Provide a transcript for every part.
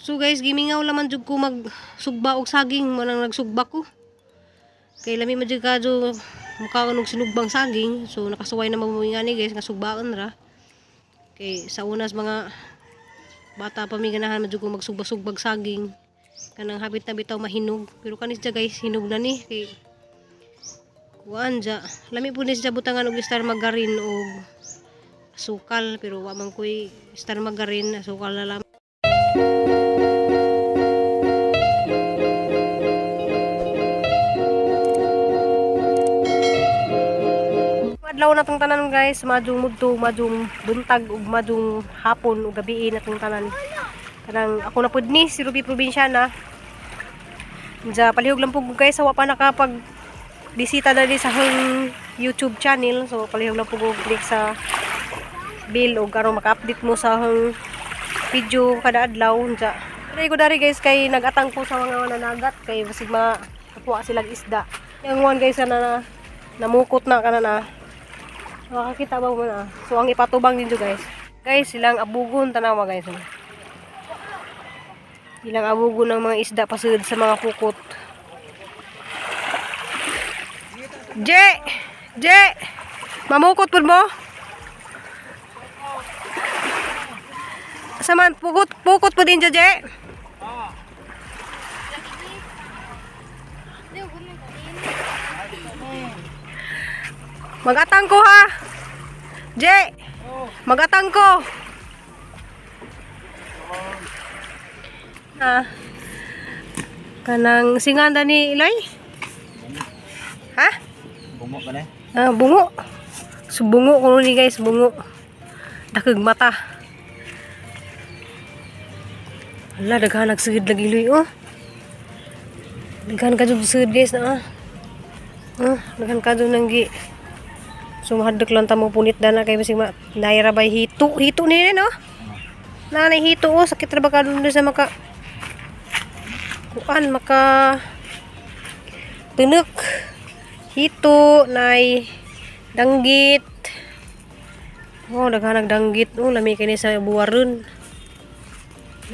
So guys, gimingaw laman jud ko magsugba og saging, mo nang nagsugba ko. Kay lami man jud kadyo mukha og sinugbang saging. So nakasuway na mamuwi nga ni guys nga sugbaon ra. Kay sa unas mga bata pa mi ganahan man jud ko magsugba-sugbag saging. Kanang habit na bitaw mahinog. Pero kanis siya guys, hinog na ni kay kuan ja. Lami pud ni siya butangan og star margarine og asukal, pero wa man koy star margarine, asukal na lang. Adlaw na tong tanan guys, madung mudto, madung buntag ug madung hapon ug gabi na tong tanan. Kanang ako na pud ni si Ruby Probinsyana. Diya palihog lang pud ko guys, wa pa nakapag bisita dali sa akong YouTube channel. So palihog lang pud ko click sa bell ug aron maka-update mo sa akong video kada adlaw. Diya. Dali ko dari guys kay nagatang ko sa mga nanagat kay basig mga kapuha silang isda. Yang one guys na namukot na kana na. Makakita ba mo na? So, ang ipatubang ninyo guys. Guys, silang abugon. Tanawa guys. Oh. Ilang abugon ng mga isda pasud sa mga pukot. Je! Je! Mamukot po mo? Saman, pukot, pukot po din dyan, Je? Magatang ko ha! Je! Magatang ko! Ah. Kanang singanda ni Iloy? Ha? Bungo ba na? Ah, bungo. So, bungo ko ni guys, bungo. Dakag mata. Hala, daghan nagsigid lagi Iloy oh. Daghan ka jud sigid guys na ah. Ah, daghan ka jud nanggi. So mahadlok lang ta mo punit dana kay bisig ma naira bay hito, hito ni no? Nanay hito oh, sakit ra ba ka dun sa maka kuan maka tunok hito nay danggit. Oh, daghan danggit oh, lami kini sa buwaron.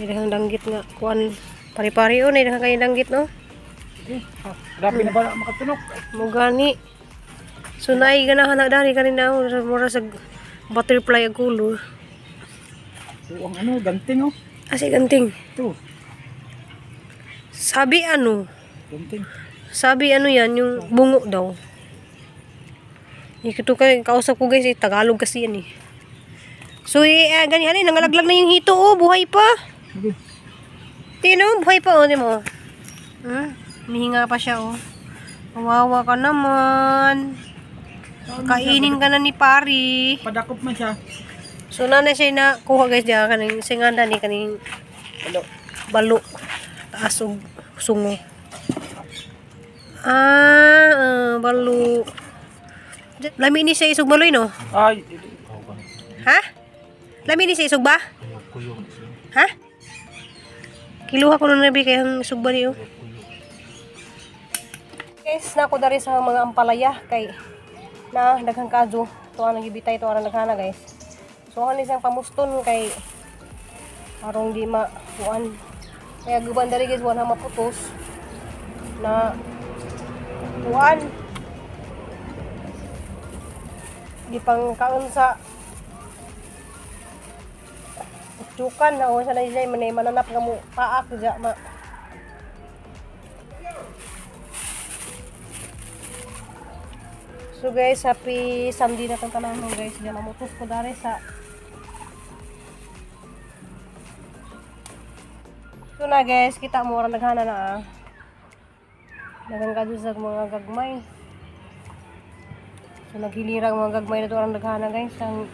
May daghang danggit nga kuan pari-pari oh, nay daghang kay danggit no. Grabe na ba makatunok? Mo gani. So naay ganahan na dani kanina oh, mura sa butterfly ang color. So, ang ano, ganting oh. Asi ganting. Ito, Sabi ano? ganting. Sabi ano yan, yung bungo daw. Ito kay kausap ko guys, eh, Tagalog kasi yan eh. So eh, ah, gani ano, nangalaglag na yung hito oh, buhay pa. Sige. Tino, buhay pa oh, di mo. Humihinga pa siya oh. Kawawa ka naman. Kainin ka na ni pari. Padakop man siya. So nanay siya na kuha guys diya kaning singanda ni kaning Hello. balo taas og sungo. Ah, ah, balo. Lami ni siya isog baloy no? Ay, Ha? Lami ni siya isog ba? Ha? Kiluha ko na nabi kay ang isog ba niyo. Guys, nako dari sa mga ampalaya kay na daghang kadyo. Tuwa nang gibitay tuwa nang daghana guys. So ano isang pamuston kay arong di ma kuan. Kaya guban dari guys wala maputos na kuan. Di pang kaon sa Tukan na o sa na siya manay mananap nga mo paak ja ma. So guys, happy Sunday na tong tanan mo guys. Diyan mamutos ko dari sa. So na guys, kita mo ra naghana na ah. Daghang kadto sa mga gagmay. So naghilirang mga gagmay na to ang naghana guys. Ang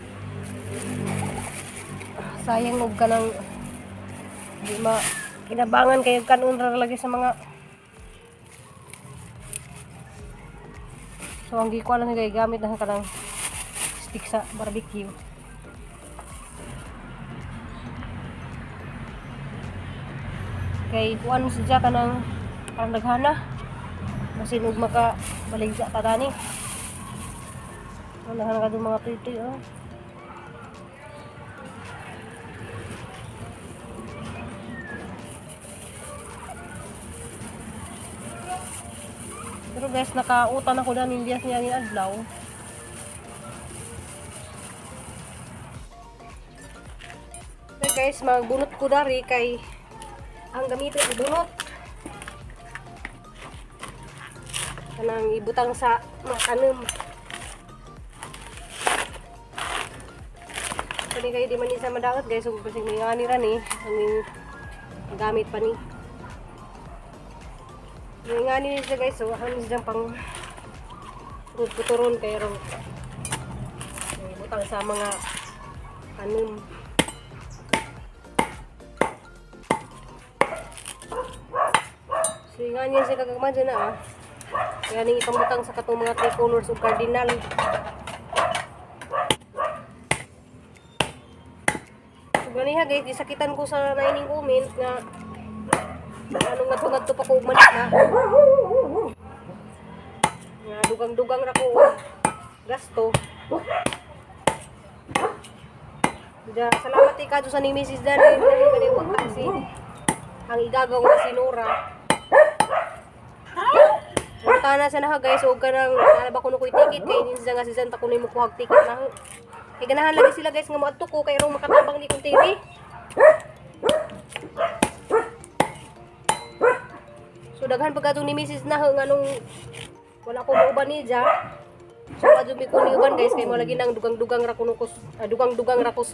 sayang og kanang di ma kinabangan kayo kanon ra lagi sa mga. So ang gikuha lang nila gamit na kanang stick sa barbecue. Kay kuan siya kanang parang naghana. Masin og maka baligya ta dani. Ang daghan ka mga tuy-tuy oh. Pero guys, nakautan ako na nilyas niya ni adlaw. So guys, magbunot ko dari kay ang gamitin ang bunot. Kanang ibutang sa mga tanom. Kani kay di man ni sa madaot guys, ug basig may ngani ra ni ang gamit pa ni. May ngani ni siya guys, so ang siya pang puturon pero ibutang sa mga tanom. So yung nga niya siya kagagma dyan na ah. Kaya ning ipamutang sa katong mga tricolors ug cardinal. So ganiha guys, gisakitan ko sa naining comment nga anong ngadto pa ko og Manila. Nga dugang-dugang ra ko og gasto. Ja, salamat kay kadto sa ni Mrs. Danny kani taxi. Ang igagaw nga si Nora. Kana sa na guys, og kanang ana ba kuno koy ticket kay ninsa nga si Santa kuno mo kuhag ticket na. Kay ganahan lagi sila guys nga moadto ko kay rong makatabang ni kong TV. So daghan pag ni Mrs. na nga nung wala ko mauban ni ja. So adto mi ko ni uban guys kay mo lagi nang dugang-dugang ra kuno ko dugang-dugang ra ko.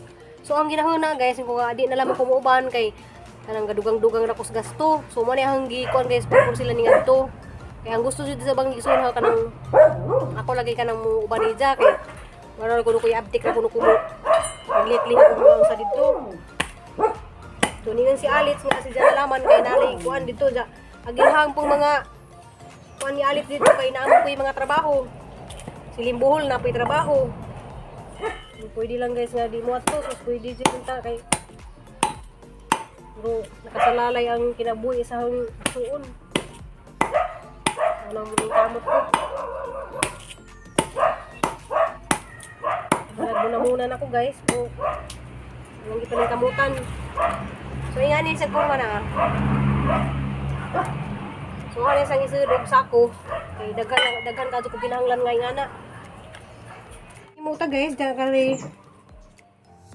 So ang ginahuna guys kung nga di na lamang ko muuban kay kanang gadugang-dugang ra ko sa gasto. So mo ni ang gikuan guys pupur sila ni ngadto. Kaya ang gusto jud sa bang gisuon ha kanang ako lagi kanang mo uban ni ja kay wala ko ko abtik ra kuno ko mo magliit-liit ko mga sa didto. So ningan si Alex nga si Jan nalaman kay nalay kuan dito ja. Agilhang pong mga kuan ni Alex dito kay naamo ko yung mga trabaho. Si Limbuhol na po'y trabaho. So, pwede lang guys nga di mo ato so pwede jud ta kay pero nakasalalay ang kinabuhi sa akong suon. Walang muling kamot ko. Nagmuna-muna na ako guys. So, walang ito kamutan. So, ingan ni sa kurma na. So, ano isang isud og sako. Kay daghan daghan kadto ko kinahanglan nga ingana. Imuta guys, diyan kali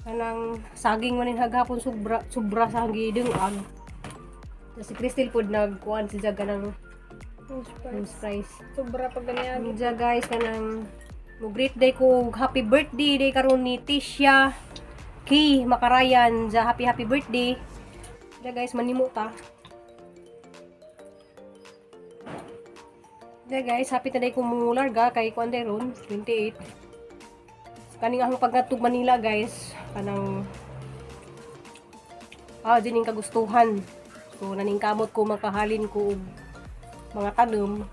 kanang saging manin haghapon sobra sobra sa gideng ag. Si Crystal pod nagkuan si Jaga ng french fries. Sobra pag ganyan. Diya guys kanang mo greet day ko og happy birthday day karon ni Tisha K Makarayan. Diya happy happy birthday. Diya guys manimo ta. Diya guys, happy ta day ko mularga kay kuan day ron 28. Kaning akong pagkatug Manila guys, kanang din yung kagustuhan. So naningkamot ko makahalin ko og mga tanom.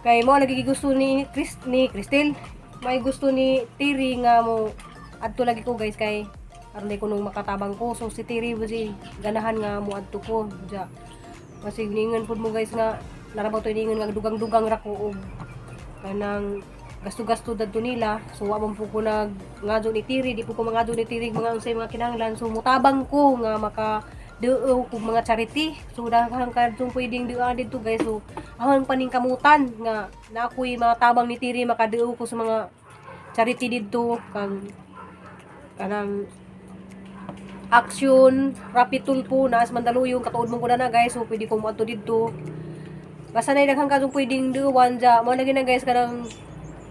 Kay mo lagi gusto ni Chris ni Cristel, may gusto ni Tiri nga mo adto lagi ko guys kay aron ko nung makatabang ko. So si Tiri si ganahan nga mo adto ko. Ja. Kasi ningon pud mo guys nga narabaw to ningon nga dugang-dugang ra ko og kanang gasto-gasto dadto nila. So wa man po ko nag ngadto ni Tiri, di po ko mangadto ni Tiri mga unsay mga kinahanglan. So mutabang ko nga maka duo kog mga charity. So daghan kadtong pwedeng duan didto guys. So ahon paning kamutan nga na ako'y mga tabang ni Tiri makaduo ko sa mga charity didto kang kanang action rapid tulpo na sa Mandaluyong katuod mo ko na na guys, so pwede ko moadto didto basta na daghan kadtong pwedeng duwan ja mo lagi na guys kanang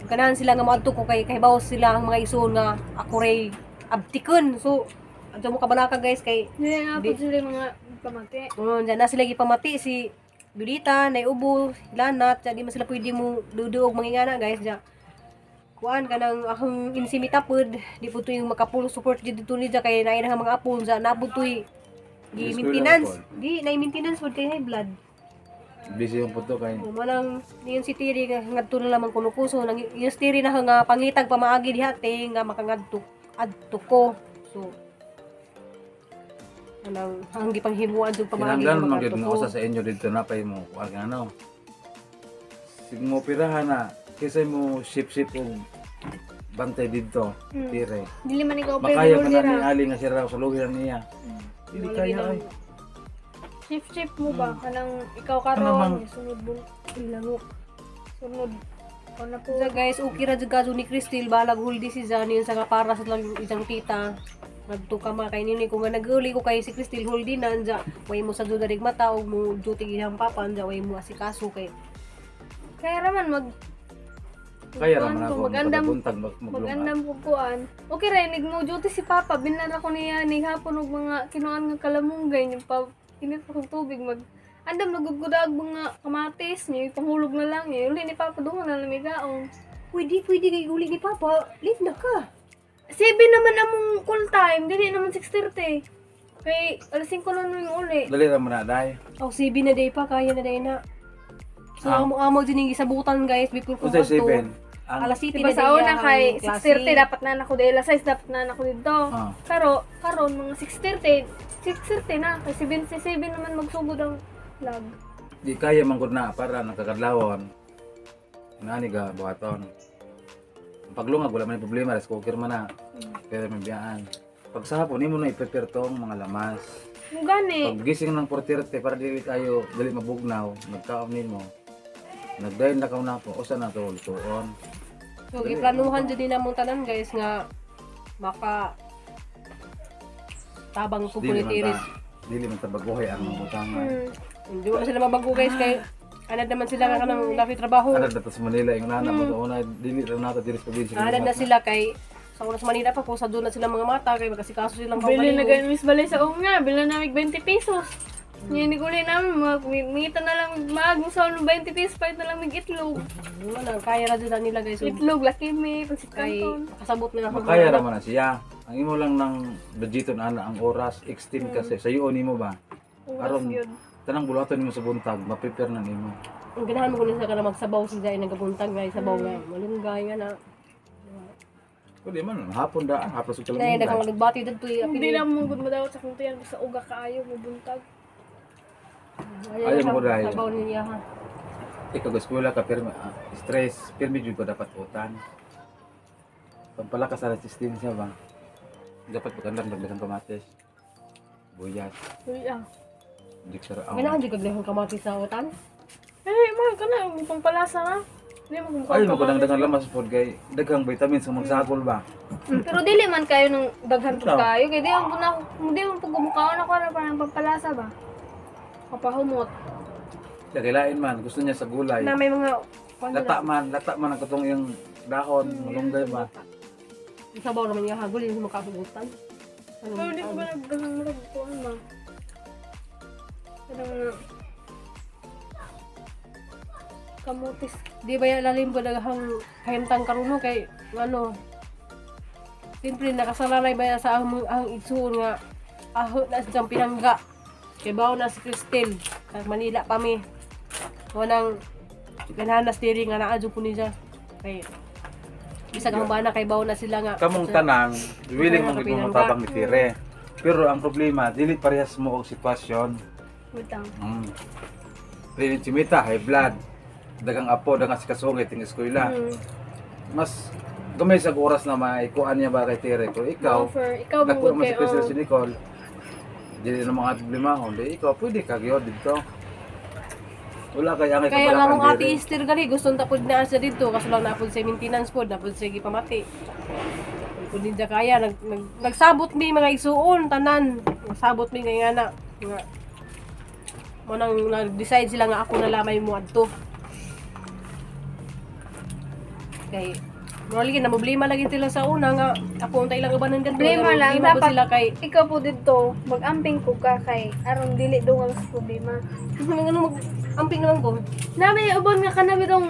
ganahan sila nga moadto ko kay kahibaw sila ang mga isuon nga ako ray abtikon. So adto mo kabalaka guys kay Hindi nga po Di- sila yung mga pamati. Dyan na sila gipamati si Dulita, Naiubo, Lanat, dyan di man sila pwede mo duduog mangingana guys dyan. Kuan kanang akong insimita pod, di po to yung makapulo support dyan dito ni dyan kay naay na nga mga apon dyan, nabot to'y di School maintenance, lang di na maintenance pod kay high blood. Busy yung puto kay O, manang niyon si Tiri nga ngadto na lamang kuno ko so nang yung si Tiri na nga pangitag pamaagi diha te nga makangadto adto ko. So anang ang gipanghimuan jud pamaagi Kinahanglan nga man gyud makadto nga ko. usa sa inyo dito na pay mo kuan ka ano. Sig mo pirahan na kaysa mo ship-ship og bantay dito. Tire. Dili man ikaw Makaya pwede pa na ni dira. Ali nga sira sa luhi na niya. Dili Wala kaya ginang- ay. Shift shift mo ba? Kanang ikaw Ano bang- karon, sunod mo ilango. Sunod. Ako na po. So guys, okay ra jud kaso ni Cristel balag huldi si Zan yun sa nga para sa lang isang tita. Nagto ka ma kay nini ko nga naguli ko kay si Cristel huldi na anja. Way mo sa jud darig mata og mo duty iyang papa anja way mo asikaso kay Kaya raman mag Kaya raman kuan ko, ako magandam buntag maglunga. magandam ko kuan. Okay ra nig mo duty si Papa, binlan ako niya nig hapon og mga kinuan nga kalamunggay nya pa init pa kong tubig mag andam naguggudag mga kamatis niya panghulog na lang niya. Uli ni Papa dungan na lamigaon. Pwede, pwede kay uli ni Papa. Late na ka. 7 naman among call time, dili naman 6:30. Kay alas 5 na nung uli. Dali ra man na day. Oh, CB na day pa, kaya na day na. So, Ah. amo-amo din yung gisabutan guys before ko Unsay adto. 7? Ang Alas 7 Diba na sa day una ang kay klase. 6:30 dapat na nako dahil alas 6 dapat na nako dito. Ah. Pero karon mga 6:30, 6:30 na kay 7:07 naman magsugod ang lag. Di kaya man gud na para nakakadlawon. Nani ga buhaton. Ang paglungag wala man problema, rice cooker man na. Pero may biyaan. Pag sa hapon nimo na i-prepare tong mga lamas. Mo gani. Pag gising ng 4:30 para dili tayo dili mabugnaw, nagkaon nimo. Nagdayon na kaon nako, usa na to lutuon. So, giplanuhan jud ni namong tanan guys nga maka tabang ko Dili ni man Tiris. ta dili man ta baguhay ang butangan. Hindi mo sila mabago guys kay anad naman sila nga kanang lapi trabaho. Anad na ta sa Manila ingon ana mo una dili ra nata diri sa probinsya. Anad na sila kay sa oras Manila pa kung sa doon na sila mga mata kay makasikaso silang Bili na kaugalingon. ganyan Miss Balay sa una, bili na namin 20 pesos. Ngayon ni uli namin, mangita na lang mag sa 20 pesos, palit na lang mig itlog. Wala, kaya ra jud na nila guys. So, Itlog, laki may, pansit kay canton. kasabot na ako. Makaya ra man na siya. Ang imo lang ng budgeton ana ang oras extend kasi sa iyo nimo ba. Oras Aron yun. tanang buluhaton nimo sa buntag, ma-prepare na nimo. Ang ganahan mo kuno sa kana magsabaw si Jai nagabuntag guys, sabaw nga. Malunggay nga na. Pwede man hapon da, hapon sa Dahil daghang kalamungay. nagbati dadto Hindi lang mong gud madawat sa kung tiyan, basta uga kaayo, mabuntag. Ayaw mo ko dahil. Sabaw niya ha. Ikaw ga eskwela ka pirmi stress, pirmi jud ko dapat utan. Pampalakas sa resistensya ba. Dapat pagandang dagdagan kamatis. Buyas, Uy ah. diksara ang. Ganahan jud kag dahong kamatis sa utan. Eh, man ka na, yung pampalasa na. Hindi mo kung Ay, mo ko daghang lamas pod kay daghang vitamins ang magsakol ba. Pero dili man kayo nung daghan pud Ikaw. kayo kay di man pud na di man pud gumukaon ako na parang pampalasa ba. Kapahumot. Lakilain man, gusto niya sa gulay. Na may mga kuan na. Lata man ang katong iyang dahon, malunggay ba. Sabaw naman niya hagol yung makasugutan. Ano? Pero di ko ba nagdaghang murag kuan ma. Kanang mga kamutis. Di ba yan lalim ba daghang kahimtang karon kay ano. Siyempre nakasalalay ba yan sa ang igsuon nga aho na siyang pinangga. Kay bawo na si Cristel sa Manila pa mi. Wanang ganahan na steering nga naa jud po niya. Kay bisag ang bana kay bawo na sila nga. Kamong tanan, willing man gid mo tabang ni Tire. Pero ang problema, dili parehas mo og sitwasyon. Butang. Dili chimita, high blood, dagang apo, dagang sikasungit ting eskwela. Mas gamay sa oras na maikuan niya ba kay Tire. Pero ikaw, Offer. Ikaw dako mong naman si kay Cristel oh. si Nicole. Dili na mga problema di ikaw pwede ka gyud dito. Wala kay angay Kaya nga kabalakan mong ate diri. Esther gali gusto tapod na siya dito kaso lang napod sa maintenance pod napod sa gipamati. Kung hindi niya kaya nagsabot mi mga isuon tanan. Nagsabot mi nga na nga mo nang nag-decide sila nga ako na lamay mo adto. Kay mo lagi na problema lagi sila sa una nga ako untay lang ubanan dito. Problema lang, Problema po dapat- sila kay Ikaw po dito, mag-amping ko ka kay aron dili dungang sa problema. ano mag amping naman ko. Nami ubon nga kanami dong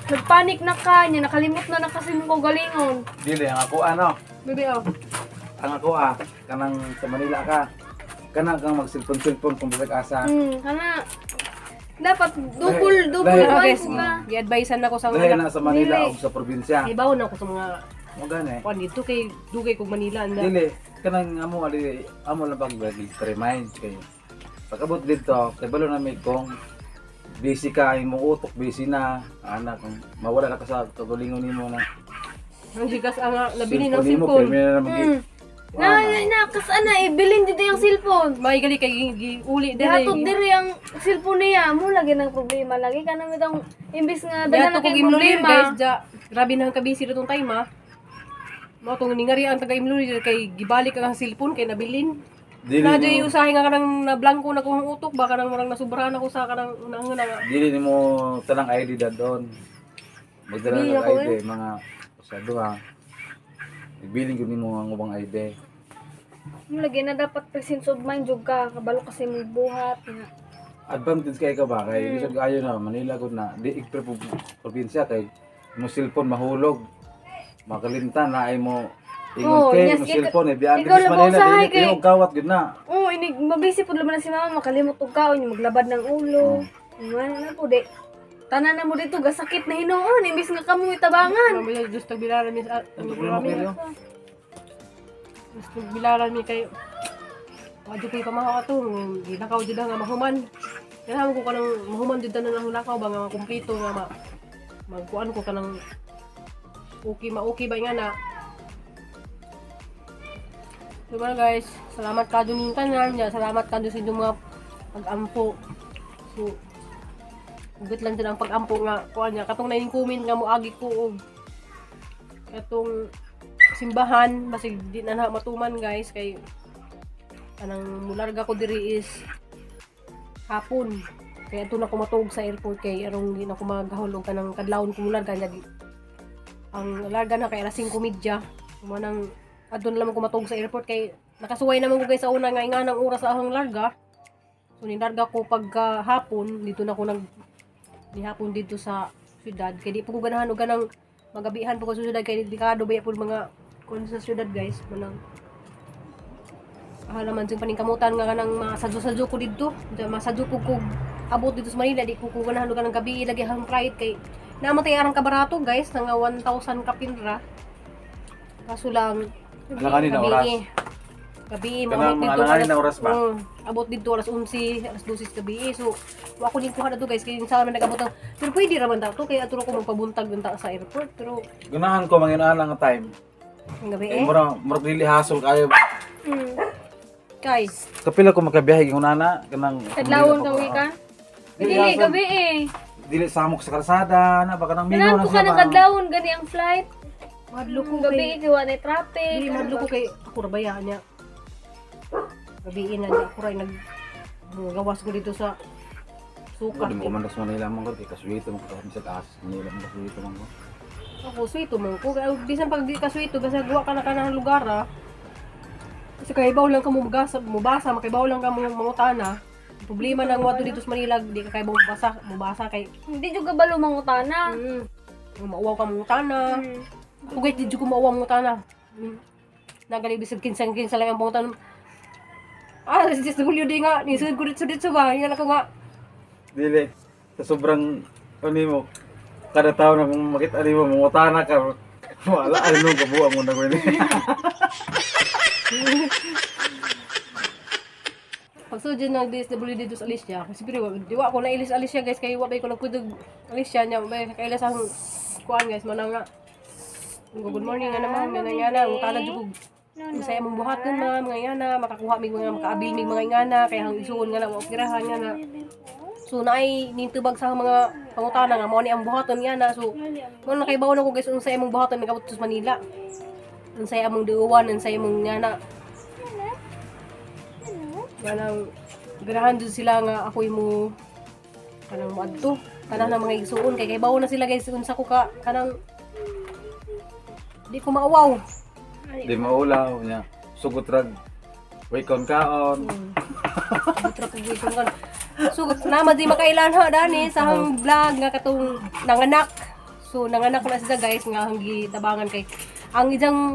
nagpanik na ka niya, nakalimot na na kasi mong galingon. Dili ang ako ano, Bebe oh. ang ako kanang sa Manila ka. Kanang kang magsilpon-silpon kung bisag asa. Kana dapat double double Dahil- kuan Guys, ko ka. gi-advisean ako sa Dahil mga na sa Manila Dili. o sa probinsya. Ibaw na ako sa mga Mo gani. kuan dito kay dugay kog Manila anda. Dili kanang amo ali amo lang pag remind kay pag-abot dito kay balo na may kung busy ka imong utok busy na ana kung mawala na ka sa kagalingon nimo na Ang gigas ang nabili ng cellphone nimo sipon. pirmi na mag Na na kas ana ibilin dito yung cellphone. May gali kay uli dire. Dihatod diri ang cellphone niya mo lagi ng problema. Lagi ka naman itong imbis nga dala Dato na kog kay Imlulir problema. guys, ja. Grabe na ang kabisi tong time ah. Mao tong ningari ang taga Imlulir kay gibalik ang cellphone kay nabilin. Dili Na mo, jay usahay nga kanang nablangko na kong utok ba kanang murang nasubrahan ako sa kanang unang nga. Dili nimo tanang ID dadon. Magdala Dili ng ako ID mga sa duha. Ibilin gud nimo ang ubang ID. Mo lagi na dapat presence of mind jud ka kabalo kasi mo buhat nga. Advantage kay ka ba kay bisag ayo na Manila gud na di ikpre probinsya kay mo cellphone mahulog. Makalimtan na ay mo ingon Oh, kay yes, mo cellphone eh biyan ikaw sa lang Manila usahay dili kay- kayo kawat gud na. Oo, inig mabisi pud naman na si mama makalimot og kaon maglabad ng ulo. Nga na po di. Tanan na mo dito gasakit na hinuon imbis nga kamo itabangan. Mabila Diyos tagbilaran mi sa Ano problema kayo? Diyos tagbilaran mi kay Wadyo ko'y pamahaw ato, gilakaw jud nga mahuman. Kailangan ko kanang mahuman jud tanan ang lakaw ba nga makumpleto nga ma magkuan ko kanang okay ma-okay ba nga na. So mga guys, salamat ka dun yung tanan niya, salamat ka dun sa inyong mga pag-ampo. So, ugat lang dyan ang pag-ampo nga kuan niya. Katong na comment nga moagi ko og katong simbahan basig di na na matuman guys kay anang mularga ko diri is hapon kaya ito na ko matuog sa airport kay arong di na ko magahulog kanang kadlawon ko mularga niya di ang larga na kay alas 5:30 manang adto na lamang ko matuog sa airport kay nakasuway naman ko guys sa una nga inganang oras sa ahang larga. So nilarga ko pagka hapon dito na ko nag di hapon dito sa syudad kay di po ko ganahan og ganang magabihan po ko sa syudad kay delikado ba po mga kun sa syudad guys manang ah naman sing paningkamutan nga kanang masadyo-sadyo ko didto. Diyan, masadyo ko kog abot dito sa Manila di ko ganahan og kanang gabi lagi ang flight kay namatay arang kabarato guys nga 1,000 kapinra kaso lang Alanganin na oras. Gabi, Kanang maabot dito alanganin na oras ba? Oo, abot dito alas 11, alas 12 sa gabi. So, wa ko ning kuha na to guys kay sa man nag-abot ang pero pwede ra man daw to kay ato ko magpabuntag unta sa airport pero Ganahan ko manginaan ang time. ang gabi Kay eh. mura mura dili hasol kayo. Kay Kapila ko makabiyahe ingon ana kanang Kadlawon ka wikan. Dili Dili hasol. gabi eh. Dili samok sa kalsada na baka nang mingo Ganahan na ko sila ka ng ba? kadlawon gani ang flight. madlo ko Gabi kay eh, kay wa na traffic. dili Ano madlo ba? ko kay ako ra baya niya. Gabi na niya ako ra nag gawas ko dito sa suka. Di mo kumandas Manila man ko kay kasuwito man ko bisag as Manila man kasuwito man ko. Ako sweet man ko. Kaya bisan pag di ka sweet basta guwa ka na ka ng lugar ah. Kasi kaibaw lang ka mo mabasa, mubasa, makaibaw lang ka mo mangutana. Ang problema ng wato dito sa Manila, di ka kaibaw mabasa, mubasa kay Hindi jud kabalo mangutana. mauwaw ka mangutana. Ako guys, di jud ko mauwaw mangutana. Nagali bisag kinsa-kinsa lang ang pangutana. Ah, SWD nga, nisud ko dito dito ba? Nga ko nga. Dili sa sobrang ano mo kada tao na kung makita nimo mangutana ka wala ano kabuang mo na ko ini. Pag sud ng DSWD dito sa Alicia, kasi pero di wa ko nailis Alicia guys kay wa bay ko nagkudog Alicia niya bay kailas ang kuan guys manang nga. Good morning nga naman nga nga na utana jud kog saya mong buhaton ma'am mga ingana makakuha mig mga makaabil mig mga ingana kay hang isuon nga na wa operahan nga na. So naay nintubag sa mga pangutana nga mao ni ang buhaton nga na. So mo na kay na ko guys unsay among buhaton nagabot sa Manila. Unsay among duwan, unsay among nga na. Kanang ganahan jud sila nga ako'y mo kanang moadto tanan ng mga igsuon kay kay na sila guys unsa ko ka kanang di ko mauwaw. Di maulaw niya. Sugot rag waykon kaon. Butra ko gitong kan. So nama di makailan ha dani sa hang vlog nga katong nanganak. So nanganak na siya guys nga hang gitabangan kay ang isang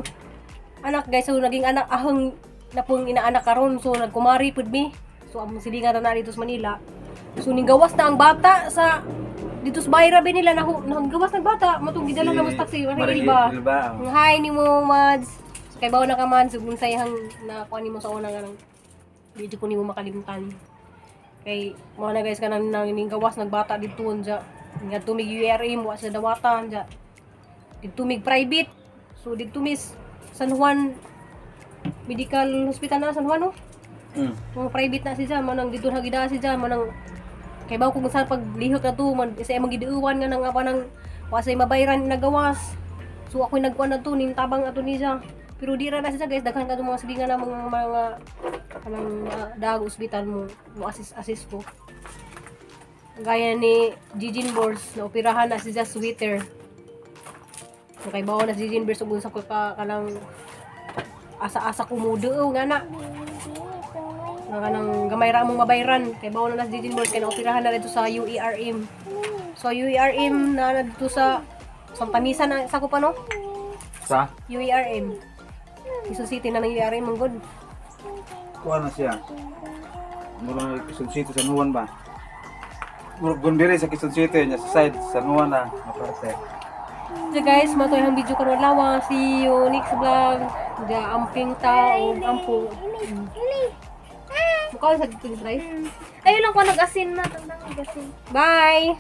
anak guys so naging anak ahang napong inaanak karon so nagkumari pud mi. So among silingan na na dito sa Manila. So ninggawas na ang bata sa dito sa Bayra ba nila na nanggawas ng bata matong gidala na mo sa taxi Maring Maring Ilba. Ilba. oh. Hi ni mo Mads. So, kay bawo na ka Mads ug unsay hang nakuha nimo sa una nga nang di jud ko nimo makalimtan. Kay mo na guys kanang nang gawas nagbata didto unja. Nga tumig URA mo sa dawata unja. Didto mig private. So didto mis San Juan Medical Hospital na San Juan, no? Mga private na siya, manang dito na gida siya, manang kay bawo kung saan paglihok na to, man isa imong giduwan nga nang apa nang wasay mabayran nagawas. So ako'y nagkuan na to, nintabang ato niya. Pero di ra na siya, guys, daghan ka mga silingan na mga kanang mga dag ospital mo mo assist assist ko. Gaya ni Gigin Bors na operahan na siya sweater. So kay bawo na si Gigin Bors ug unsa ko ka kanang asa-asa kumudo nga na. Nga kanang gamay ra mong mabayran kay bawo na si Gigin Bors kay naoperahan na dito sa UERM. So UERM na na dito sa Santa Misa na sa ko pa, no? Sa? UERM. Quezon City na ng UERM ang good. Kuha na siya. Mura Quezon City, San Juan ba? Murag Gunbiri sa Quezon City, niya sa side, San Juan na, maparte. So guys, matoy ang video karon lawa. See you next vlog. Ga amping ta og ampo. Mukha sa dito, guys. Ayun lang ko nag-asin na. Tandang nag-asin. Bye.